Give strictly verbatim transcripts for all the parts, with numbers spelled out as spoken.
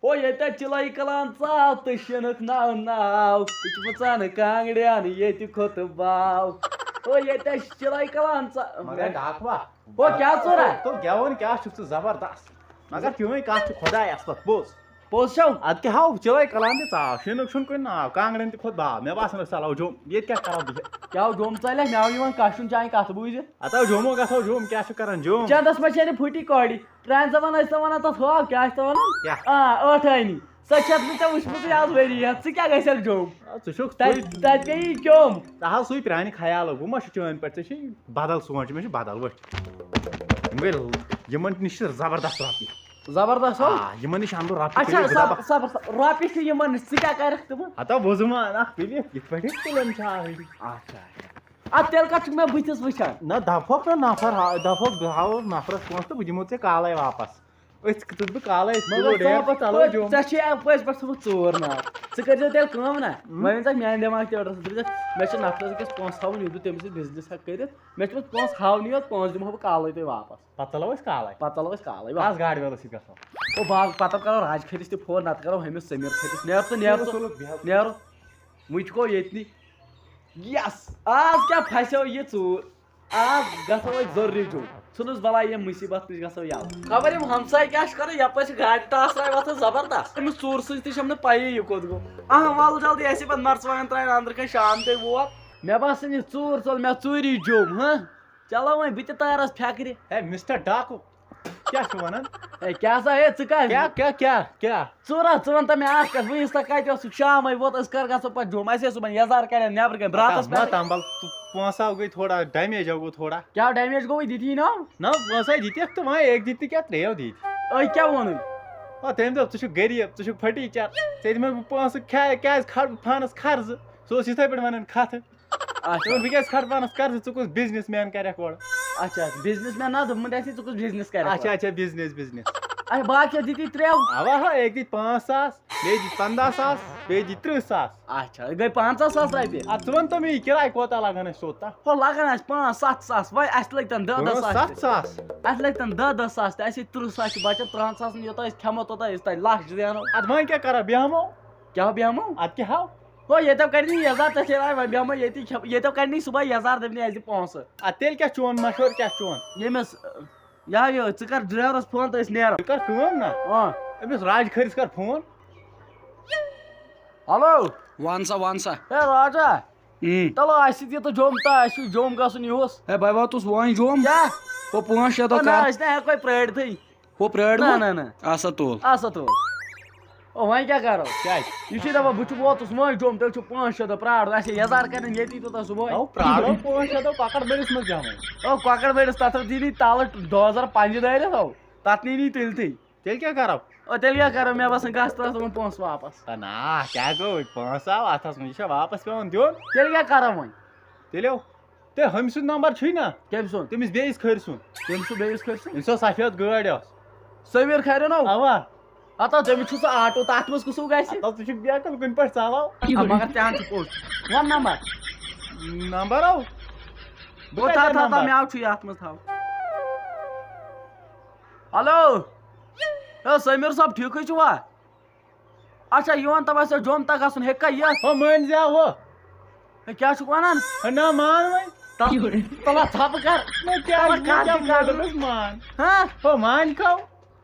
او ییٚتہِ چِلَے کَلان ژاو تہٕ شِنُک ناو ناو۔ یہِ چھُ وٕژان کانٛگڑٮ۪ن ییٚتہِ کھوٚت باو۔ او ییٚتہِ چِلَے کَلان ژا-، مگر ڈاکوا، او کیٛاہ ژوٚرا؟ تو گٮ۪وُن کیٛاہ چھُکھ ژٕ زبردست۔ مگر چٲنۍ کَتھ چھِ خۄداے اَصلَتھ پوٚز۔ پوٚز چھَو؟ اَدٕ کیٛاہ ہاو، چِلَے کَلان تہِ ژاو، شِنُک چھُنہٕ کُنہِ ناو، کانٛگڑٮ۪ن تہِ کھوٚت باو۔ مےٚ باسان أسۍ ژَلو جوٚم، ییٚتہِ کیٛاہ کَرو بِہِتھ؟ کیٛاہ ہو جوٚم ژَلہِ اَسہِ؟ مےٚ آو یِوان کَشُن چانہِ کَتھٕ بوٗزِتھ۔ اَتھ آو جوٚم، گژھو جوٚم، کیٛاہ چھُ کَران جوٚم؟ چَندَس منٛز چھَنہٕ پھٕٹی کۄڑِ۔ پرٛانہِ زمانہٕ ٲسۍ تِم وَنان تَتھ ہاو، کیٛاہ ٲسۍ تِم وَنان؟ کیٛاہ؟ آ، ٲٹھٲنی۔ سۄ چھَتھ نہٕ ژےٚ وٕچھمٕژٕے آز ؤری ہٮ۪تھ، ژٕ کیٛاہ گژھٮ۪کھ جوٚم؟ آ، ژٕ چھُکھ تَتہِ، تُہۍ تَتہِ گٔیی کیوٚم۔ ژٕ ہاو سُے پرٛانہِ خیالو، بہٕ ما چھُس چٲنۍ پٲٹھۍ، ژےٚ چھے بدل سونٛچ، مےٚ چھُ بدل وٕچھ۔ یِم گٔے، یِمن نِش چھِ زبردست رۄپیہِ۔ زبردست ہو؟ آ، یِمن نِش اَنہٕ بہٕ رۄپیہِ اچھا، تُلِتھ، بہٕ دَپہٕ، صبر، صبر، صبر۔ رۄپیہِ چھِ یِمن نِش، ژٕ کیٛاہ کَرَکھ تِمن؟ ہتا وۄزُم اَکھ تُلِتھ، یِتھ پٲٹھۍ أسۍ تُلان چھِ آلریڈی۔ اچھا، اچھا۔ اَدٕ تیٚلہِ کَتھ چھُکھ مےٚ بٕتھِس وٕچھان؟ نہ، دَپہوکھ نہ نفر ہا-، دَپہوکھ بہٕ ہاوو نفرَس پونٛسہٕ تہٕ بہٕ دِمو ژےٚ کالَے واپَس۔ أتھۍ کھٔژٕس بہٕ کالَے، مگر تُلو ژٕ ڈیٹ، ہاپَتھ ژَلو پٲٹھۍ، جوٚم۔ ژےٚ چھُے اَمہِ پٔزۍ پٲٹھۍ تھوٚمُت ژوٗر ناو۔ ژٕ کٔرۍزیو تیٚلہِ کٲم نہ، ہُم۔ وۄنۍ ؤنۍ زِ میٛانہِ دٮ۪ماغ تہِ ایڈرَس، دَپہِ زِ مےٚ چھِ نفرَس أکِس پونٛسہٕ تھاوُن، یُتھ بہٕ تٔمِس سۭتۍ بِزنِس ہٮ۪کہٕ کٔرِتھ۔ مےٚ چھِ تٔمِس پونٛسہٕ ہاونٕے یوت، پونٛسہٕ دِمہو بہٕ کالَے تۄہہِ واپَس۔ پَتہٕ ژَلو أسۍ کالَے۔ پَتہٕ ژَلو أسۍ کالَے، بَس۔ آز گاڑِ وٲلَس سۭتۍ گژھو۔ او باغ، پَتہٕ کَرو راج خٲلِس تہِ فون، نَتہٕ کَرو ہُمِس سٔمیٖر خٲلِس۔ نیر ژٕ، نیر ژٕ، چلو، بیٚہہ۔ نیر۔ وٕنہِ چھُکو ییٚتنٕے۔ یَس، آز کیٛاہ پھَسیو یہِ ژوٗر؟ آز گژھو أسۍ ضروٗری جوٚم۔ ژھٕنُس بَلاے ییٚمہِ مُصیٖبت نِش گژھو یَلہٕ۔ خبر یِم ہمساے کیٛاہ چھِ کَران، یَپٲرۍ چھِ گاڑِ ٹاسراے وۄتھان زبردست۔ أمِس ژوٗرٕ سٕنٛز تہِ چھَم نہٕ پَیی یہِ کوٚت گوٚو۔ اَہَن، وَلہٕ جلدی، اَسہِ پَتہٕ مَرژٕوانٛگَن ترٛاوٕنۍ اَنٛدرٕ کَنہِ، شام تہِ ووت۔ مےٚ باسان یہِ ژوٗر ژوٚل مےٚ ژوٗری جوٚم، ہہ؟ چلو وۄنۍ بہٕ تہِ تارَس فٮ۪کرِ۔ ہے، مسٹر ڈاکو، کیٛاہ چھُ وَنان؟ ہے، کیٛاہ سا، ہے، ژٕ کَتہِ؟ کیٛاہ، کیٛاہ، کیٛاہ، کیٛاہ؟ ژٕ وَن، ژٕ وَن تہٕ مےٚ اَکھ کَتھ، وٕنیُک تام کَتہِ اوسُکھ؟ شامَے ووت، أسۍ کَر گژھو پَتہٕ جوٚم؟ اَسہِ ٲسۍ صُبحن یَزار کَڑٮ۪ن نٮ۪برٕ کَنہِ براتَس مَہ پٮ۪ٹھ۔ تَمبَل، تہٕ پونٛسہٕ ہاو گٔے تھوڑا ڈیمیج ہاو گوٚو تھوڑا۔ کیٛاہ ڈیمیج گوٚوُے؟ دِتی نہٕ؟ نہ، پونٛسَے دِتِکھ تہٕ وۄنۍ أکۍ دِتۍ تہٕ کیٛاہ ترٛیٚیو دِتۍ۔ أکۍ کیٛاہ ووٚنُے؟ آ، تٔمۍ دوٚپ، "ژٕ چھُکھ غریٖب، ژٕ چھُکھ پھٔٹیٖچَر، ژےٚ دِمَے بہٕ پونٛسہٕ کھےٚ، کیٛازِ کھَڑٕ پانَس قرضہٕ؟" سُہ اوس یِتھَے پٲٹھۍ وَنان کَتھٕ۔ اچھا۔ دوٚپُن، "بہٕ کیٛازِ کھَڑٕ پانَس قرضہٕ؟ ژٕ کُس بِزنِس مین کَرٮ۪کھ اورٕ؟" اچھا، بِزنِس مین نا دوٚپمُت اَسہِ، ژٕ کُس بِزنِس کَرٮ۪کھ اچھا، اورٕ؟ اچھا، بِزنِس، بِزنِس۔ اچھا، باقیو دِتی ترٛےٚ۔ اَوا ہا، أکۍ دِتۍ پانٛژھ ساس، بیٚیہِ دِتۍ پنٛداہ ساس، بیٚیہِ دِتۍ تٕرٛہ ساس۔ اچھا، یہِ گٔے پنٛژاہ ساس رۄپیہِ۔ اَدٕ ژٕ وَن تہٕ مےٚ، یہِ کِراے کوتاہ لَگان اَسہِ توٚت تام؟ ہو، لَگان اَسہِ پانٛژھ ستھ ساس، وۄنۍ اَسہِ لٔگۍ تَن دَہ دَہ پانٛژھ ساس ستھ تہِ۔ ساس؟ اَسہِ لٔگۍ تَن دَہ دَہ ساس تہِ، اَسہِ ہے تٕرٛہ ساس چھِ بَچان، تٕرٛہَن ساسَن یوٗتاہ أسۍ کھٮ۪مو، توٚتام أسۍ تَتہِ لَچھ زینو۔ اَدٕ وۄنۍ کیٛاہ کَرو، بیٚہمو؟ کیٛاہ بیٚہمو؟ اَدٕ کیٛاہ ہاو؟ ہو، ییٚتٮ۪و کَڑِ نہٕ یَزار، ژےٚ چھے راے، وۄنۍ بیٚہمو ییٚتی کھٮ۪مو، ییٚتٮ۪و کَڑِ نہٕ صُبحٲے یَزار، دَپہِ نہٕ اَسہِ دِ پونٛسہٕ۔ اَدٕ تیٚلہِ کیٛاہ چون مَشوَرٕ، کیٛاہ چون؟ ییٚمِس، یا یہِ، ژٕ کَر ڈرٛیورَس فون تہٕ أسۍ نیرو۔ ژٕ کَر کٲم نا، آ۔ أمِس راج کھٲرِس کَر فون۔ ہیلو۔ وَن سا، وَن سا۔ ہے راجا۔ اۭں۔ تَلہٕ اَسہِ سۭتۍ یہِ تہٕ جوٚم تہٕ اَسہِ چھُ جوٚم گژھُن یِہُس۔ ہے بَے واتُس وۄنۍ جوٚم۔ کیٛاہ؟ ہُہ پانٛژھ شےٚ دۄہ نہ، کَر۔ أسۍ نہ ہٮ۪کو پرٛٲرِتھٕے۔ ہُہ پرٛٲرۍ نہ، وۄنۍ؟ نہ، نہ۔ آسا تُل۔ آسا تُل۔ او، وۄنۍ کیٛاہ کَرو؟ کیٛازِ؟ یہِ چھُے دَپان، بہٕ چھُس ووتُس وۄنۍ جوٚم، تیٚلہِ چھُ پانٛژھ شےٚ دۄہ پرٛارُن۔ اَسہِ ہے یَزار کَرٕنۍ ییٚتی توٚتام صُبحٲے۔ او، پرٛارو پانٛژھ شےٚ دۄہ، کۄکَر بٔڑِس منٛز بیٚہمو۔ او، کۄکَر بٔڑِس تَتھ دی نٕے تَلہٕ ڈوزَر پنٛجہِ دٲرِتھ، او، تَتھ نی نٕے تُلتھٕے۔ تیٚلہِ کیٛاہ کَرو؟ او، تیٚلہِ کیٛاہ کَرو؟ مےٚ باسان، گژھ ترٛاو تِمَن پونٛسہٕ واپَس۔ ہے نا، کیٛاہ گوٚو؟ پانٛژھ ساس اَتھ آسہٕ وۄنۍ، یہِ چھا واپَس پٮ۪وان دیُن؟ تیٚلہِ کیٛاہ کَرو وۄنۍ؟ تیٚلہِ تہٕ ہُمۍ سُنٛد نمبر چھُے نا؟ کٔمۍ سُنٛد؟ تٔمِس بیٚیِس کھٔرۍ سُنٛد۔ کٔمۍ سُنٛد بیٚیِس کھٔرۍ سُنٛد؟ ییٚمِس سۄ سفید گٲڑۍ ٲس۔ سمیر کھرن ہو؟ اوا۔ ہتا تٔمِس چھُ سُہ آٹو، تَتھ منٛز کُس ہیوٗ گژھِ؟ ہتا ژٕ چھُکھ بیقل کُنہِ پٲٹھۍ ژالاو۔ آ، مگر تہِ ہن چھُ پوٚز۔ وَن نمبر۔ نمبر ہو؟ بہٕ بہٕ تھاو، کَتہِ تھاو، تھاو، نمبر؟ مےٚ چھُ یَتھ منٛز تھاو۔ ہیلو۔ ہے سمیر صٲب، ٹھیٖکھٕے چھُوا؟ اچھا، یہِ وَن تہٕ وۄنۍ، ژےٚ جوٚم تہ گژھُن ہیٚککھا یِتھ؟ ہو، مٲنۍ زِ ہا، ہو۔ ہے، کیٛاہ چھُکھ وَنان؟ ہے، نہ، مان وۄنۍ۔ تَل-، تَلہ ژھۄپہٕ کر۔ نہ، کیٛاہ، تَلہ یہِ کر کیٛاہ تہِ کر۔ ماڈلَس مان؟ ہاں؟ ہو، مان کھو۔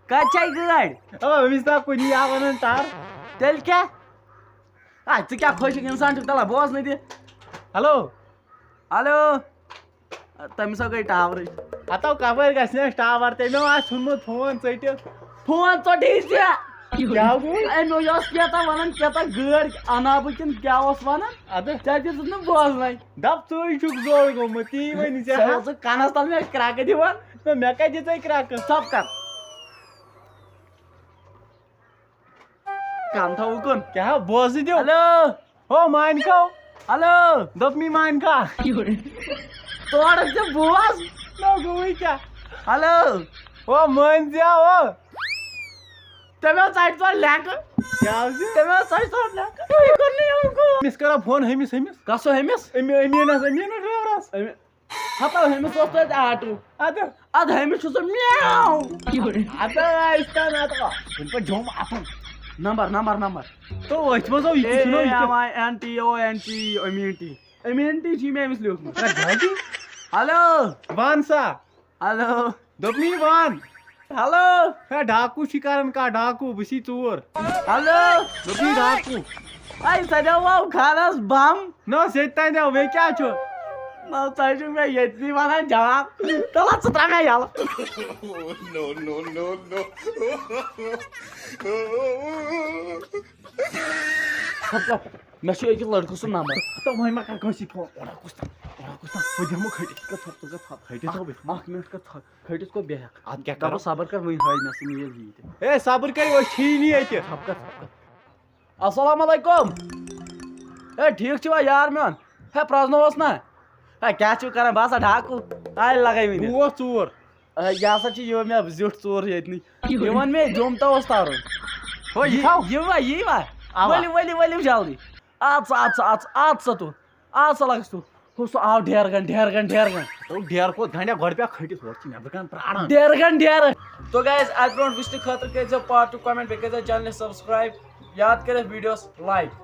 کَتہِ چھے گٲڑۍ؟ او، أمِس دَپ کُنی آو وَنان ٹَر۔ تیٚلہِ کیٛاہ؟ آ، ژٕ کیٛاہ خۄشِک اِنسان چھُکھ، تَلہ بوزنہٕ دِ۔ ہیلو۔ ہیلو۔ تٔمِس ہا گٔے ٹاورٕچ۔ ہتو کپٲرۍ گژھِ نہٕ اَسہِ ٹاور؟ تٔمۍ آسہِ ژھُنمُت فون ژٔٹِتھ۔ فون ژوٚٹے ژےٚ۔ کیٛاہ گوٚو؟ أمۍ اوس کیٛاہ تام ونان، کیٛاہ تام گٲڑۍ انہٕ ہا بہٕ کِنہٕ کیٛاہ اوس ونان؟ اَدٕ؟ ژےٚ دِژٕتھ نہٕ بوزنَے۔ دپ ژٕے چھُکھ زوٚر گوٚمُت، تی ؤنۍ ژےٚ ژےٚ ہا۔ اوسُکھ کنس تل مےٚ کرٛکہٕ دِوان۔ نہ، مےٚ کتہِ دِژے کرٛکہٕ؟ ژھۄپ کر۔ کم تھاو اُکُن۔ کیٛاہ بوزٕ دیو؟ ہیلو۔ ہو مانکھو۔ ہیلو۔ دوٚپمی مانکھا۔ تورٕ تہِ بوز۔ نو گوٚوٕے کیٛاہ؟ ہیلو۔ ہو مٲنۍ زیا ہو۔ تٔمۍ اوس ژَٹہِ ژور لیٚکہٕ۔ کیٛاہ حظ یہِ؟ تٔمۍ اوس ژَٹہِ ژور لیٚکہٕ۔ یہِ کوٚر نہٕ یِمن کٲم۔ أمِس کرو فون ہُمِس، ہُمِس۔ کَسو ہُمِس؟ أمی-، أمیٖنس، أمیٖنس ڈرایورس۔ أمی-، ہتو ہُمِس اوس توتہِ آٹوٗ۔ اَدٕ۔ اَدٕ ہُمِس چھُ سُہ میٛاو۔ اَدٕ آیہِ تَن اَدٕ۔ وٕنہِ پَتہٕ جوٚم اَتھُن۔ Number number number. تو أتھۍ منٛز آو یہِ تہِ چھُنہ یہِ تہِ۔ M I N T O N T, immunity. Immunity چھُ مےٚ أمِس لیوٗکھمُت۔ ہیلو۔ وَن سا۔ ہیلو۔ دوٚپمَے وَن۔ ہیلو۔ ہے، ڈاکوٗ چھُے کران کانٛہہ ڈاکوٗ، بہٕ چھُسَے ژوٗر۔ ہیلو۔ دوٚپمَے ڈاکوٗ۔ اے، سَجاو واو خانَس بم۔ نہ، ییٚتہِ تانۍ آو، بیٚیہِ کیٛاہ چھُ؟ نہ، ژٕ چھُکھ مےٚ ییٚتنٕے وَنان جواب۔ تَلہ، ژٕ ترٛاو مےٚ یَلہٕ۔ No, no, no, no. مےٚ چھُ أکِس لٔڑکہٕ سُنٛد نمبر۔ تہٕ وۄنۍ ما کَر کٲنٛسی فون؟ اورٕ کُس تام، اورٕ کُس تام۔ بہٕ دِمہٕ کھٔٹِتھ۔ کَتھ ژھۄپ، ژٕ کَتھ ژھۄپ۔ کھٔٹِتھ تھاو بہٕ۔ اَکھ مِنٹ، کَتھ ژھۄپ۔ کھٔٹِتھ کوٚت بیٚہکھ؟ اَدٕ کیٛاہ دَپان کَرو؟ صبر کَر، وٕنہِ ہٲے مےٚ سُہ میل یی تہِ۔ ہے، صبر کَر، أسۍ چھِی نہٕ ییٚتہِ۔ ژھۄپ کَر، ژھۄپ کَر۔ السلام علیکم۔ ہے، ٹھیٖک چھِوا یار میون؟ ہے، پرٛزنووُس نا۔ ہے، کیٛاہ چھِو کَران؟ بہٕ ہسا ڈاکوٗ۔ آے لَگے وٕنہِ۔ بہٕ اوس ژوٗر۔ ہے، یہِ ہسا چھِ یہِ مےٚ زیُٹھ ژوٗر ییٚتہِ نٕے۔ یہِ وَن مےٚ جوٚم تہٕ اوس تَرُن۔ ہو، یہِ یہِ، تھاو۔ یہِ وا، یہِ وا؟ اَوا۔ ؤلِو، ؤلِو، ؤلِو جلدی۔ اَد سا، اَد سا، اَد سا، اَد سا تُل۔ اَد سا لَگَس تُل۔ ہُہ سُہ آو ڈیرٕ گَنٛٹہٕ، ڈیرٕ گَنٛٹہٕ، ڈیرٕ گَنٛٹہٕ۔ تُل ڈیرٕ کوٚت گَنٛڈیا، گۄڈٕ پیٚٹھ کھٔٹِتھ، ہورٕ چھِ نٮ۪برٕ کَنہِ پرٛاران۔ ڈیرٕ گَنٛٹہٕ، ڈیرٕ۔ تو guys، اَتہِ برونٛٹھ وٕچھنہٕ خٲطرٕ کٔرۍزیو part two comment، بیٚیہِ کٔرۍزیو channel subscribe، یاد کٔرِتھ videos like۔